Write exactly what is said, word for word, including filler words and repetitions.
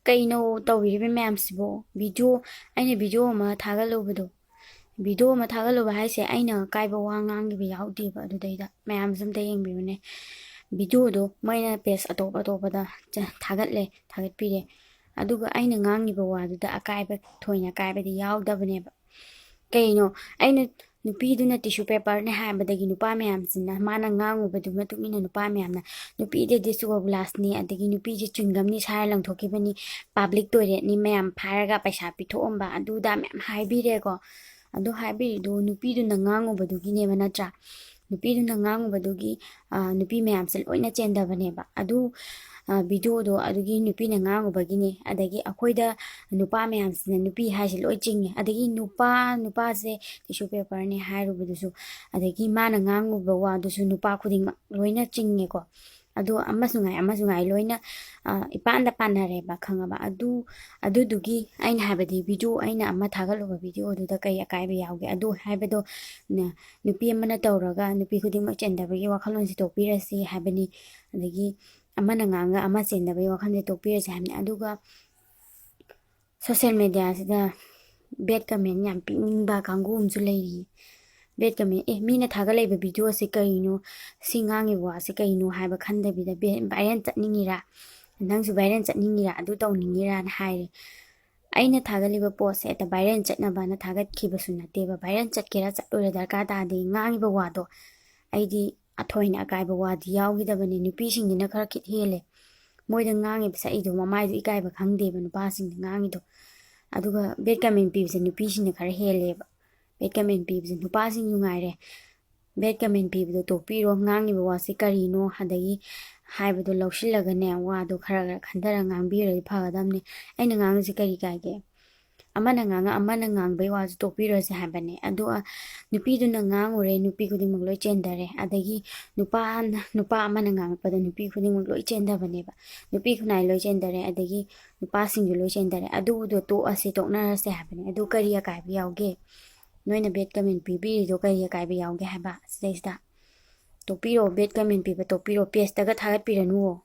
ꯀꯩꯅꯣ ꯇꯧꯕꯤꯔꯤꯕ ꯃꯌꯥꯝꯁꯤꯕꯣ? ꯚꯤꯗꯤꯑꯣ, ꯑꯩꯅ ꯚꯤꯗꯤꯑꯣ ꯑꯃ ꯊꯥꯒꯠꯂꯨꯕꯗꯣ, ꯚꯤꯗꯤꯑꯣ ꯑꯃ ꯊꯥꯒꯠꯂꯨꯕ ꯍꯥꯏꯁꯦ ꯑꯩꯅ ꯑꯀꯥꯏꯕ ꯋꯥ ꯉꯥꯡꯈꯤꯕ ꯌꯥꯎꯗꯦꯕ꯫ ꯑꯗꯨꯗꯩꯗ ꯃꯌꯥꯝꯁꯨ ꯑꯝꯇ ꯌꯦꯡꯕꯤꯌꯨꯅꯦ꯫ ꯚꯤꯗꯤꯑꯣꯗꯣ ꯃꯣꯏꯅ ꯄꯦꯖ ꯑꯇꯣꯞ ꯑꯇꯣꯞꯄꯗ ꯆ-, ꯊꯥꯒꯠꯂꯦ, ꯊꯥꯒꯠꯄꯤꯔꯦ꯫ ꯑꯗꯨꯒ ꯑꯩꯅ ꯉꯥꯡꯉꯤꯕ ꯋꯥꯗꯨꯗ ꯑꯀꯥꯏꯕ, ꯊꯣꯏꯅ ꯑꯀꯥꯏꯕꯗꯤ ꯌꯥꯎꯗꯕꯅꯦꯕ꯫ ꯀꯩꯅꯣ, ꯑꯩꯅ ꯅꯨꯄꯤꯗꯨꯅ ꯇꯤꯁꯨ ꯄꯦꯄꯔꯅꯦ ꯍꯥꯏꯕꯗꯒꯤ ꯅꯨꯄꯥ ꯃꯌꯥꯝꯁꯤꯅ, ꯃꯥꯅ ꯉꯥꯡꯉꯨꯕꯗꯨ ꯃꯇꯨꯡ ꯏꯟꯅ ꯅꯨꯄꯥ ꯃꯌꯥꯝꯅ, "ꯅꯨꯄꯤꯗꯤ ꯗꯤꯁꯀꯣ ꯒ꯭ꯂꯥꯁꯅꯤ, ꯑꯗꯒꯤ ꯅꯨꯄꯤꯁꯦ ꯆ꯭ꯋꯤꯡꯒꯝꯅꯤ ꯁꯥꯏꯔ ꯂꯪꯊꯣꯛꯈꯤꯕꯅꯤ, ꯄꯥꯕ꯭ꯂꯤꯛ ꯇꯣꯏꯂꯦꯠꯅꯤ, ꯃꯌꯥꯝ ꯐꯥꯔꯒ ꯄꯩꯁꯥ ꯄꯤꯊꯣꯛꯑꯝꯕ", ꯑꯗꯨꯗ ꯃꯌꯥꯝ ꯍꯥꯏꯕꯤꯔꯦꯀꯣ꯫ ꯑꯗꯨ ꯍꯥꯏꯕꯤꯔꯤꯗꯨ ꯅꯨꯄꯤꯗꯨꯅ ꯉꯥꯡꯉꯨꯕꯗꯨꯒꯤꯅꯦꯕ, ꯅꯠꯇ꯭ꯔꯥ? ꯅꯨꯄꯤꯗꯨꯅ ꯉꯥꯡꯉꯨꯕꯗꯨꯒꯤ, ꯑ, ꯅꯨꯄꯤ ꯃꯌꯥꯝꯁꯦ ꯂꯣꯏꯅ ꯆꯦꯟꯗꯕꯅꯦꯕ꯫ ꯑꯗꯨ, ꯑ, ꯚꯤꯗꯤꯑꯣꯗꯣ ꯑꯗꯨꯒꯤ ꯅꯨꯄꯤꯅ ꯉꯥꯡꯉꯨꯕꯒꯤꯅꯦ꯫ ꯑꯗꯒꯤ ꯑꯩꯈꯣꯏꯗ ꯅꯨꯄꯥ ꯃꯌꯥꯝꯁꯤꯅ ꯅꯨꯄꯤ ꯍꯥꯏꯁꯦ ꯂꯣꯏ ꯆꯤꯡꯉꯦ꯫ ꯑꯗꯒꯤ ꯅꯨꯄꯥ, ꯅꯨꯄꯥꯁꯦ ꯇꯤꯁꯨ ꯄꯦꯄꯔꯅꯦ ꯍꯥꯏꯔꯨꯕꯗꯨꯁꯨ, ꯑꯗꯒꯤ ꯃꯥꯅ ꯉꯥꯡꯉꯨꯕ ꯋꯥꯗꯨꯁꯨ ꯅꯨꯄꯥ ꯈꯨꯗꯤꯡꯃꯛ ꯂꯣꯏꯅ ꯆꯤꯡꯉꯦꯀꯣ꯫ ꯑꯗꯨ ꯑꯃꯁꯨ ꯉꯥꯏ, ꯑꯃꯁꯨ ꯉꯥꯏ, ꯂꯣꯏꯅ, ꯑ, ꯏꯄꯥꯟꯗ ꯄꯥꯟꯅꯔꯦꯕ, ꯈꯪꯉꯕ? ꯑꯗꯨ, ꯑꯗꯨꯗꯨꯒꯤ ꯑꯩꯅ ꯍꯥꯏꯕꯗꯤ, ꯚꯤꯗꯤꯑꯣ, ꯑꯩꯅ ꯑꯃ ꯊꯥꯒꯠꯂꯨꯕ ꯚꯤꯗꯤꯑꯣꯗꯨꯗ ꯀꯩ ꯑꯀꯥꯏꯕ ꯌꯥꯎꯒꯦ? ꯑꯗꯨ ꯍꯥꯏꯕꯗꯣ, ꯅ-, ꯅꯨꯄꯤ ꯑꯃꯅ ꯇꯧꯔꯒ ꯅꯨꯄꯤ ꯈꯨꯗꯤꯡꯃꯛ ꯆꯦꯟꯗꯕꯒꯤ ꯋꯥꯈꯜꯂꯣꯟꯁꯦ ꯇꯣꯛꯄꯤꯔꯁꯤ ꯍꯥꯏꯕꯅꯤ꯫ ꯑꯗꯒꯤ ꯑꯃꯅ ꯉꯥꯡꯉꯒ ꯑꯃ ꯆꯦꯟꯗꯕꯒꯤ ꯋꯥꯈꯜꯁꯦ ꯇꯣꯛꯄꯤꯔꯁꯤ ꯍꯥꯏꯕꯅꯤ꯫ ꯑꯗꯨꯒ ꯁꯣꯁꯦꯜ ꯃꯦꯗꯤꯌꯥꯁꯤꯗ ꯕꯦꯗ ꯀꯃꯦꯟ ꯌꯥꯝ ꯄꯤꯅꯤꯡꯕ ꯀꯥꯡꯕꯨ ꯑꯃꯁꯨ ꯂꯩꯔꯤ꯫ ꯕꯦꯗ ꯀꯃꯦꯟ, "ꯑꯦ, ꯃꯤꯅ ꯊꯥꯒꯠꯂꯛꯏꯕ ꯚꯤꯗꯤꯑꯣꯁꯦ ꯀꯩꯅꯣ? ꯁꯤ ꯉꯥꯡꯉꯤꯕ ꯋꯥꯁꯦ ꯀꯩꯅꯣ?" ꯍꯥꯏꯕ ꯈꯟꯗꯕꯤꯗ ꯚꯦ-, ꯚꯥꯏꯔꯦꯜ ꯆꯠꯅꯤꯡꯉꯤꯔꯥ? ꯅꯪꯁꯨ ꯚꯥꯏꯔꯦꯜ ꯆꯠꯅꯤꯡꯉꯤꯔꯥ? ꯑꯗꯨ ꯇꯧꯅꯤꯡꯉꯤꯔꯥꯅ ꯍꯥꯏꯔꯦ꯫ ꯑꯩꯅ ꯊꯥꯒꯠꯂꯤꯕ ꯄꯣꯠꯁꯦ ꯍꯦꯛꯇ ꯚꯥꯏꯔꯦꯜ ꯆꯠꯅꯕꯅ ꯊꯥꯒꯠꯈꯤꯕꯁꯨ ꯅꯠꯇꯦꯕ꯫ ꯚꯥꯏꯔꯦꯜ ꯆꯠꯀꯦꯔꯥ ꯆꯠꯂꯣꯏꯔꯥ ꯗꯔꯀꯥꯔ ꯇꯥꯗꯦ꯫ ꯉꯥꯡꯉꯤꯕ ꯋꯥꯗꯣ ꯑꯩꯗꯤ ꯑꯊꯣꯏꯅ ꯑꯀꯥꯏꯕ ꯋꯥꯗꯤ ꯌꯥꯎꯈꯤꯗꯕꯅꯤ꯫ ꯅꯨꯄꯤꯁꯤꯡꯁꯤꯅ ꯈꯔ ꯈꯤꯠ ꯍꯦꯜꯂꯦ꯫ ꯃꯣꯏꯗ ꯉꯥꯡꯉꯤꯕ ꯁꯛꯏꯗꯣ, ꯃꯃꯥꯏꯗꯣ ꯏꯀꯥꯏꯕ ꯈꯪꯗꯦꯕ ꯅꯨꯄꯥꯁꯤꯡꯅ ꯉꯥꯡꯉꯤꯗꯣ꯫ ꯑꯗꯨꯒ ꯕꯦꯗ ꯀꯃꯦꯟ ꯄꯤꯕꯁꯦ ꯅꯨꯄꯤꯁꯤꯡꯅ ꯈꯔ ꯍꯦꯜꯂꯦꯕ꯫ ꯕꯦꯗ ꯀꯃꯦꯟ ꯄꯤꯕꯁꯦ ꯅꯨꯄꯥꯁꯤꯡꯁꯨ ꯉꯥꯏꯔꯦ꯫ ꯕꯦꯗ ꯀꯃꯦꯟ ꯄꯤꯕꯗꯣ ꯇꯣꯛꯄꯤꯔꯣ꯫ ꯉꯥꯡꯉꯤꯕ ꯋꯥꯁꯦ ꯀꯔꯤꯅꯣ? ꯑꯗꯒꯤ ꯍꯥꯏꯕꯗꯣ ꯂꯧꯁꯤꯜꯂꯒꯅꯦ, ꯋꯥꯗꯣ ꯈꯔ ꯈꯔ ꯈꯟꯊꯔ ꯉꯥꯡꯕꯤꯔꯗꯤ ꯐꯒꯗꯕꯅꯦ꯫ ꯑꯩꯅ ꯉꯥꯡꯉꯤꯁꯦ ꯀꯔꯤ ꯀꯥꯏꯒꯦ? ꯑꯃꯅ ꯉꯥꯡꯉ ꯑꯃꯅ ꯉꯥꯡꯕꯩ ꯋꯥꯁꯨ ꯇꯣꯛꯄꯤꯔꯁꯦ ꯍꯥꯏꯕꯅꯦ꯫ ꯑꯗꯣ, ꯑ, ꯅꯨꯄꯤꯗꯨꯅ ꯉꯥꯡꯉꯨꯔꯦ, ꯅꯨꯄꯤ ꯈꯨꯗꯤꯡꯃꯛ ꯂꯣꯏ ꯆꯦꯟꯗꯔꯦ꯫ ꯑꯗꯒꯤ ꯅꯨꯄꯥꯅ, ꯅꯨꯄꯥ ꯑꯃꯅ ꯉꯥꯡꯉꯛꯄꯗ ꯅꯨꯄꯤ ꯈꯨꯗꯤꯡꯃꯛ ꯂꯣꯏ ꯆꯦꯟꯗꯕꯅꯦꯕ꯫ ꯅꯨꯄꯤ ꯈꯨꯟꯅꯥꯏ ꯂꯣꯏ ꯆꯦꯟꯗꯔꯦ, ꯑꯗꯒꯤ ꯅꯨꯄꯥꯁꯤꯡꯁꯨ ꯂꯣꯏ ꯆꯦꯟꯗꯔꯦ꯫ ꯑꯗꯨꯗꯣ ꯇꯣꯛꯑꯁꯦ, ꯇꯣꯛꯅꯔꯁꯦ ꯍꯥꯏꯕꯅꯦ꯫ ꯑꯗꯨ ꯀꯔꯤ ꯑꯀꯥꯏꯕ ꯌꯥꯎꯒꯦ? ꯅꯣꯏꯅ ꯕꯦꯗ ꯀꯃꯦꯟ ꯄꯤꯕꯤꯔꯤꯗꯣ ꯀꯔꯤ ꯑꯀꯥꯏꯕ ꯌꯥꯎꯒꯦ ꯍꯥꯏꯕ ꯁꯤꯗꯩꯁꯤꯗ? ꯇꯣꯛꯄꯤꯔꯣ, ꯕꯦꯗ ꯀꯃꯦꯟ ꯄꯤꯕ ꯇꯣꯛꯄꯤꯔꯣ, ꯄꯦꯖꯇꯒ ꯊꯥꯒꯠꯄꯤꯔꯅꯨꯋꯣ꯫